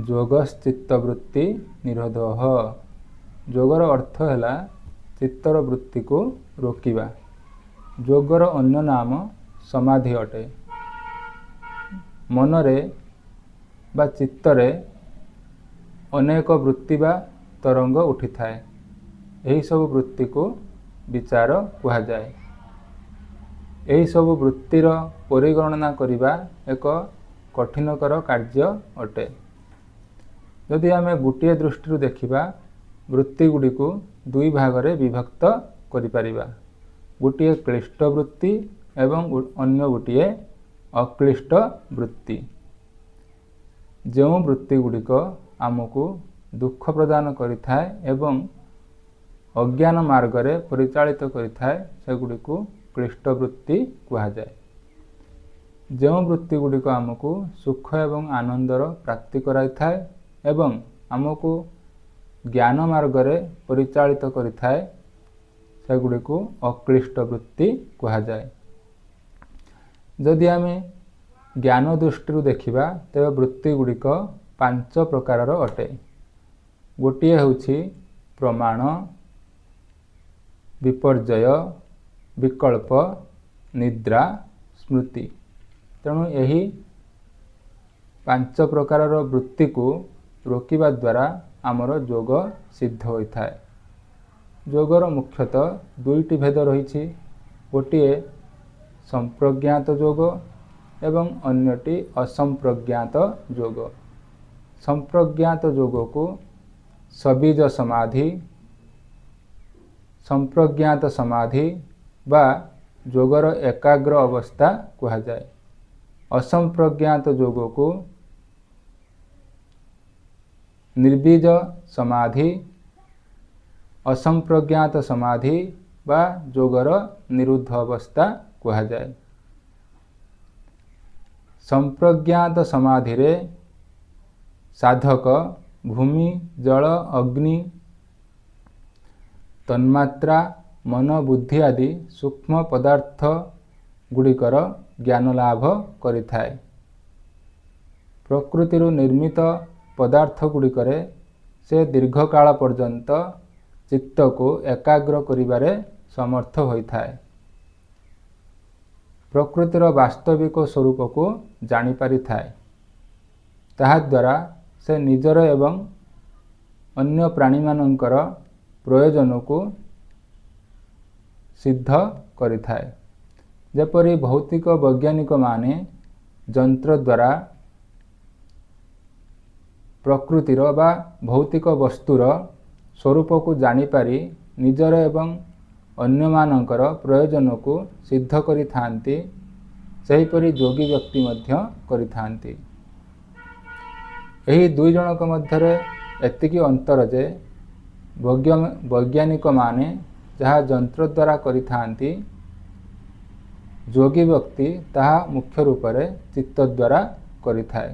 ଯୋଗଶ୍ଚିତ୍ତବୃତ୍ତି ନିରୋଧଃ। ଯୋଗର ଅର୍ଥ ହେଲା ଚିତ୍ତର ବୃତ୍ତିକୁ ରୋକିବା। ଯୋଗର ଅନ୍ୟ ନାମ ସମାଧି ଅଟେ। ମନରେ ବା ଚିତ୍ତରେ ଅନେକ ବୃତ୍ତି ବା ତରଙ୍ଗ ଉଠିଥାଏ। ଏହିସବୁ ବୃତ୍ତିକୁ ବିଚାର କୁହାଯାଏ। ଏହିସବୁ ବୃତ୍ତିର ପରିଗଣନା କରିବା ଏକ କଠିନକର କାର୍ଯ୍ୟ ଅଟେ। ଯଦି ଆମେ ଗୋଟିଏ ଦୃଷ୍ଟିରୁ ଦେଖିବା, ବୃତ୍ତିଗୁଡ଼ିକୁ ଦୁଇ ଭାଗରେ ବିଭକ୍ତ କରିପାରିବା। ଗୋଟିଏ କ୍ଳିଷ୍ଟ ବୃତ୍ତି ଏବଂ ଅନ୍ୟ ଗୋଟିଏ ଅକ୍ଳିଷ୍ଟ ବୃତ୍ତି। ଯେଉଁ ବୃତ୍ତିଗୁଡ଼ିକ ଆମକୁ ଦୁଃଖ ପ୍ରଦାନ କରିଥାଏ ଏବଂ ଅଜ୍ଞାନ ମାର୍ଗରେ ପରିଚାଳିତ କରିଥାଏ, ସେଗୁଡ଼ିକୁ କ୍ଳିଷ୍ଟ ବୃତ୍ତି କୁହାଯାଏ। ଯେଉଁ ବୃତ୍ତିଗୁଡ଼ିକ ଆମକୁ ସୁଖ ଏବଂ ଆନନ୍ଦର ପ୍ରାପ୍ତି କରାଇଥାଏ ଏବଂ ଆମକୁ ଜ୍ଞାନ ମାର୍ଗରେ ପରିଚାଳିତ କରିଥାଏ, ସେଗୁଡ଼ିକୁ ଅକ୍ଳିଷ୍ଟ ବୃତ୍ତି କୁହାଯାଏ। ଯଦି ଆମେ ଜ୍ଞାନ ଦୃଷ୍ଟିରୁ ଦେଖିବା, ତେବେ ବୃତ୍ତିଗୁଡ଼ିକ 5 ପ୍ରକାରର ଅଟେ। ଗୋଟିଏ ହେଉଛି ପ୍ରମାଣ, ବିପର୍ଯ୍ୟୟ, ବିକଳ୍ପ, ନିଦ୍ରା, ସ୍ମୃତି। ତେଣୁ ଏହି 5 ପ୍ରକାରର ବୃତ୍ତିକୁ ରୋକିବା ଦ୍ୱାରା ଆମର ଯୋଗ ସିଦ୍ଧ ହୋଇଥାଏ। ଯୋଗର ମୁଖ୍ୟତଃ ଦୁଇଟି ଭେଦ ରହିଛି। ଗୋଟିଏ ସମ୍ପ୍ରଜ୍ଞାତ ଯୋଗ ଏବଂ ଅନ୍ୟଟି ଅସମ୍ପ୍ରଜ୍ଞାତ ଯୋଗ। ସମ୍ପ୍ରଜ୍ଞାତ ଯୋଗକୁ ସବୀଜ ସମାଧି, ସମ୍ପ୍ରଜ୍ଞାତ ସମାଧି ବା ଯୋଗର ଏକାଗ୍ର ଅବସ୍ଥା କୁହାଯାଏ। ଅସମ୍ପ୍ରଜ୍ଞାତ ଯୋଗକୁ ନିର୍ବୀଜ ସମାଧି, ଅସମ୍ପ୍ରଜ୍ଞାତ ସମାଧି ବା ଯୋଗର ନିରୁଦ୍ଧ ଅବସ୍ଥା କୁହାଯାଏ। ସମ୍ପ୍ରଜ୍ଞାତ ସମାଧିରେ ସାଧକ ଭୂମି, ଜଳ, ଅଗ୍ନି, ତନ୍ମାତ୍ରା, ମନ, ବୁଦ୍ଧି ଆଦି ସୂକ୍ଷ୍ମ ପଦାର୍ଥ ଗୁଡ଼ିକର ଜ୍ଞାନ ଲାଭ କରିଥାଏ। ପ୍ରକୃତିରୁ ନିର୍ମିତ ପଦାର୍ଥ ଗୁଡ଼ିକରେ ସେ ଦୀର୍ଘକାଳ ପର୍ଯ୍ୟନ୍ତ ଚିତ୍ତକୁ ଏକାଗ୍ର କରିବାରେ ସମର୍ଥ ହୋଇଥାଏ। ପ୍ରକୃତିର ବାସ୍ତବିକ ସ୍ୱରୂପକୁ ଜାଣିପାରିଥାଏ। ତାହାଦ୍ୱାରା ସେ ନିଜର ଏବଂ ଅନ୍ୟ ପ୍ରାଣୀମାନଙ୍କର ପ୍ରୟୋଜନକୁ ସିଦ୍ଧ କରିଥାଏ। ଯେପରି ଭୌତିକ ବୈଜ୍ଞାନିକମାନେ ଯନ୍ତ୍ର ଦ୍ୱାରା ପ୍ରକୃତିର ବା ଭୌତିକ ବସ୍ତୁର ସ୍ୱରୂପକୁ ଜାଣିପାରି ନିଜର ଏବଂ ଅନ୍ୟମାନଙ୍କର ପ୍ରୟୋଜନକୁ ସିଦ୍ଧ କରିଥାନ୍ତି, ସେହିପରି ଯୋଗୀ ବ୍ୟକ୍ତି ମଧ୍ୟ କରିଥାନ୍ତି। ଏହି ଦୁଇ ଜଣଙ୍କ ମଧ୍ୟରେ ଏତିକି ଅନ୍ତର ଯେ ବୈଜ୍ଞାନିକମାନେ ଯାହା ଯନ୍ତ୍ର ଦ୍ୱାରା କରିଥାନ୍ତି, ଯୋଗୀ ବ୍ୟକ୍ତି ତାହା ମୁଖ୍ୟ ରୂପରେ ଚିତ୍ତ ଦ୍ୱାରା କରିଥାଏ।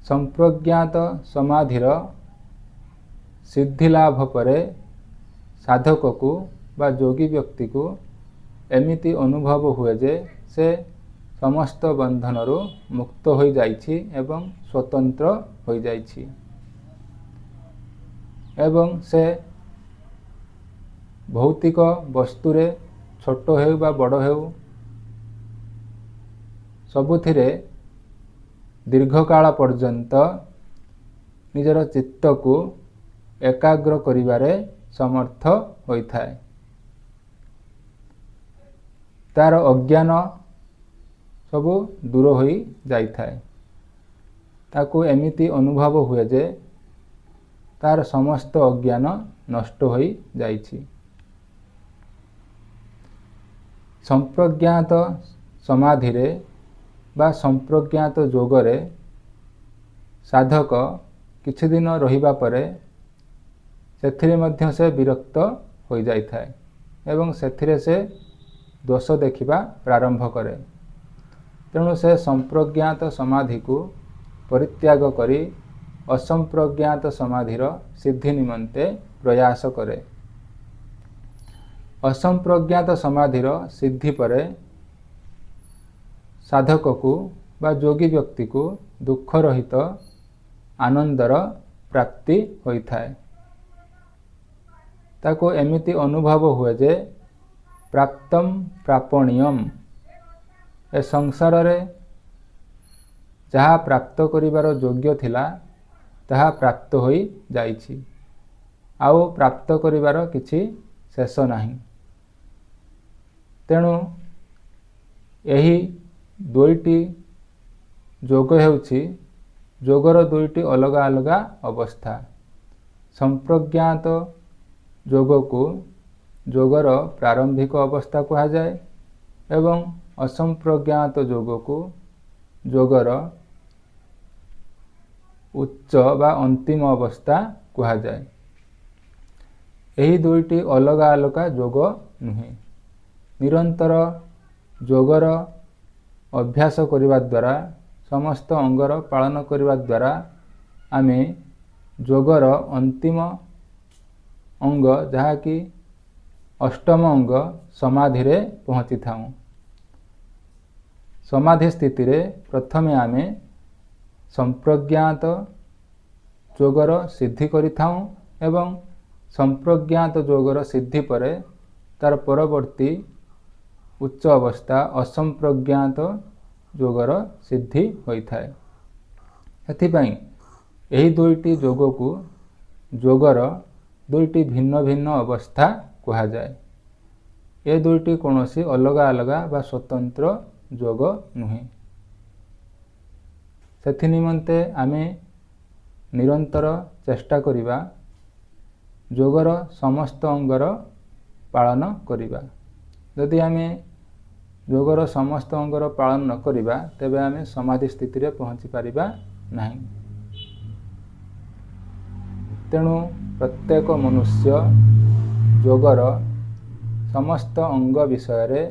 ସମ୍ପ୍ରଜ୍ଞାତ ସମାଧିର ସିଦ୍ଧି ଲାଭ ପରେ ସାଧକକୁ ବା ଯୋଗୀ ବ୍ୟକ୍ତିକୁ ଏମିତି ଅନୁଭବ ହୁଏ ଯେ ସେ ସମସ୍ତ ବନ୍ଧନରୁ ମୁକ୍ତ ହୋଇଯାଇଛି ଏବଂ ସ୍ୱତନ୍ତ୍ର ହୋଇଯାଇଛି ଏବଂ ସେ ଭୌତିକ ବସ୍ତୁରେ ଛୋଟ ହେଉ ବା ବଡ଼ ହେଉ ସବୁଥିରେ ଦୀର୍ଘକାଳ ପର୍ଯ୍ୟନ୍ତ ନିଜର ଚିତ୍ତକୁ ଏକାଗ୍ର କରିବାରେ ସମର୍ଥ ହୋଇଥାଏ। ତାର ଅଜ୍ଞାନ ସବୁ ଦୂର ହୋଇ ଯାଇଥାଏ। ତାକୁ ଏମିତି ଅନୁଭବ ହୁଏ ଯେ ତାର ସମସ୍ତ ଅଜ୍ଞାନ ନଷ୍ଟ ହୋଇଯାଇଛି। ସମ୍ପ୍ରଜ୍ଞାତ ସମାଧିରେ ବା ସମ୍ପ୍ରଜ୍ଞାତ ଯୋଗରେ ସାଧକ କିଛି ଦିନ ରହିବା ପରେ ସେଥିରେ ମଧ୍ୟ ସେ ବିରକ୍ତ ହୋଇଯାଇଥାଏ ଏବଂ ସେଥିରେ ସେ ଦୋଷ ଦେଖିବା ପ୍ରାରମ୍ଭ କରେ। ତେଣୁ ସେ ସମ୍ପ୍ରଜ୍ଞାତ ସମାଧିକୁ ପରିତ୍ୟାଗ କରି ଅସମ୍ପ୍ରଜ୍ଞାତ ସମାଧିର ସିଦ୍ଧି ନିମନ୍ତେ ପ୍ରୟାସ କରେ। ଅସମ୍ପ୍ରଜ୍ଞାତ ସମାଧିର ସିଦ୍ଧି ପରେ ସାଧକକୁ ବା ଯୋଗୀ ବ୍ୟକ୍ତିକୁ ଦୁଃଖ ରହିତ ଆନନ୍ଦର ପ୍ରାପ୍ତି ହୋଇଥାଏ। ତାକୁ ଏମିତି ଅନୁଭବ ହୁଏ ଯେ ପ୍ରାପ୍ତମ୍ ପ୍ରାପଣୀୟମ୍, ଏ ସଂସାରରେ ଯାହା ପ୍ରାପ୍ତ କରିବାର ଯୋଗ୍ୟ ଥିଲା ତାହା ପ୍ରାପ୍ତ ହୋଇ ଯାଇଛି, ଆଉ ପ୍ରାପ୍ତ କରିବାର କିଛି ଶେଷ ନାହିଁ। ତେଣୁ ଏହି ଦୁଇଟି ଯୋଗ ହେଉଛି ଯୋଗର ଦୁଇଟି ଅଲଗା ଅଲଗା ଅବସ୍ଥା। ସମ୍ପ୍ରଜ୍ଞାତ ଯୋଗକୁ ଯୋଗର ପ୍ରାରମ୍ଭିକ ଅବସ୍ଥା କୁହାଯାଏ ଏବଂ ଅସମ୍ପ୍ରଜ୍ଞାତ ଯୋଗକୁ ଯୋଗର ଉଚ୍ଚ ବା ଅନ୍ତିମ ଅବସ୍ଥା କୁହାଯାଏ। ଏହି ଦୁଇଟି ଅଲଗା ଅଲଗା ଯୋଗ ନୁହେଁ। ନିରନ୍ତର ଯୋଗର ଅଭ୍ୟାସ କରିବା ଦ୍ୱାରା, ସମସ୍ତ ଅଙ୍ଗର ପାଳନ କରିବା ଦ୍ୱାରା ଆମେ ଯୋଗର ଅନ୍ତିମ ଅଙ୍ଗ, ଯାହାକି ଅଷ୍ଟମ ଅଙ୍ଗ, ସମାଧିରେ ପହଞ୍ଚିଥାଉଁ। ସମାଧି ସ୍ଥିତିରେ ପ୍ରଥମେ ଆମେ ସମ୍ପ୍ରଜ୍ଞାତ ଯୋଗର ସିଦ୍ଧି କରିଥାଉଁ ଏବଂ ସମ୍ପ୍ରଜ୍ଞାତ ଯୋଗର ସିଦ୍ଧି ପରେ ତାର ପରବର୍ତ୍ତୀ ଉଚ୍ଚ ଅବସ୍ଥା ଅସମ୍ପ୍ରଜ୍ଞାତ ଯୋଗର ସିଦ୍ଧି ହୋଇଥାଏ। ସେଥିପାଇଁ ଏହି ଦୁଇଟି ଯୋଗକୁ ଯୋଗର ଦୁଇଟି ଭିନ୍ନ ଭିନ୍ନ ଅବସ୍ଥା କୁହାଯାଏ। ଏ ଦୁଇଟି କୌଣସି ଅଲଗା ଅଲଗା ବା ସ୍ୱତନ୍ତ୍ର ଯୋଗ ନୁହେଁ। ସେଥି ନିମନ୍ତେ ଆମେ ନିରନ୍ତର ଚେଷ୍ଟା କରିବା, ଯୋଗର ସମସ୍ତ ଅଙ୍ଗର ପାଳନ କରିବା। ଯଦି ଆମେ ଯୋଗର ସମସ୍ତ ଅଙ୍ଗର ପାଳନ ନ କରିବା, ତେବେ ଆମେ ସମାଧି ସ୍ଥିତିରେ ପହଞ୍ଚି ପାରିବା ନାହିଁ। ତେଣୁ ପ୍ରତ୍ୟେକ ମନୁଷ୍ୟ ଯୋଗର ସମସ୍ତ ଅଙ୍ଗ ବିଷୟରେ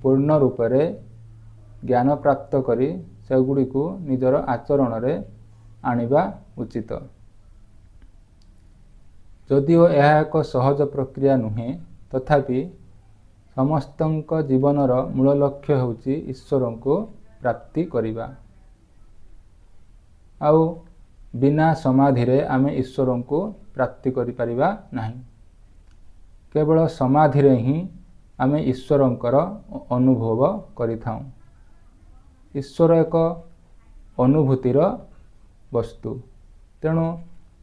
ପୂର୍ଣ୍ଣ ରୂପରେ ଜ୍ଞାନ ପ୍ରାପ୍ତ କରି ସେଗୁଡ଼ିକୁ ନିଜର ଆଚରଣରେ ଆଣିବା ଉଚିତ। ଯଦିଓ ଏହା ଏକ ସହଜ ପ୍ରକ୍ରିୟା ନୁହେଁ, ତଥାପି ସମସ୍ତଙ୍କ ଜୀବନର ମୂଳ ଲକ୍ଷ୍ୟ ହେଉଛି ଈଶ୍ୱରଙ୍କୁ ପ୍ରାପ୍ତି କରିବା। ଆଉ ବିନା ସମାଧିରେ ଆମେ ଈଶ୍ୱରଙ୍କୁ ପ୍ରାପ୍ତି କରିପାରିବା ନାହିଁ। କେବଳ ସମାଧିରେ ହିଁ ଆମେ ଈଶ୍ୱରଙ୍କର ଅନୁଭବ କରିଥାଉଁ। ଈଶ୍ୱର ଏକ ଅନୁଭୂତିର ବସ୍ତୁ, ତେଣୁ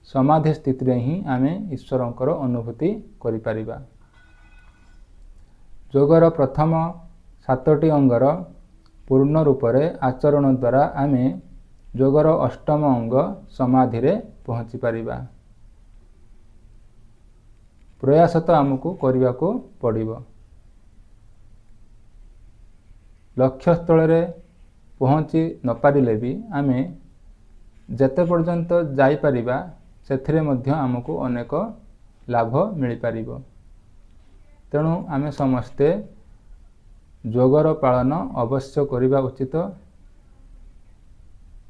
ସମାଧି ସ୍ଥିତିରେ ହିଁ ଆମେ ଈଶ୍ୱରଙ୍କର ଅନୁଭୂତି କରିପାରିବା। ଯୋଗର ପ୍ରଥମ 7ଟି ଅଙ୍ଗର ପୂର୍ଣ୍ଣ ରୂପରେ ଆଚରଣ ଦ୍ୱାରା ଆମେ ଯୋଗର ଅଷ୍ଟମ ଅଙ୍ଗ ସମାଧିରେ ପହଞ୍ଚି ପାରିବା। ପ୍ରୟାସ ତ ଆମକୁ କରିବାକୁ ପଡ଼ିବ। ଲକ୍ଷ୍ୟସ୍ଥଳରେ ପହଞ୍ଚି ନପାରିଲେ ବି ଆମେ ଯେତେ ପର୍ଯ୍ୟନ୍ତ ଯାଇପାରିବା ସେଥିରେ ମଧ୍ୟ ଆମକୁ ଅନେକ ଲାଭ ମିଳିପାରିବ। ତେଣୁ ଆମେ ସମସ୍ତେ ଯୋଗର ପାଳନ ଅବଶ୍ୟ କରିବା ଉଚିତ।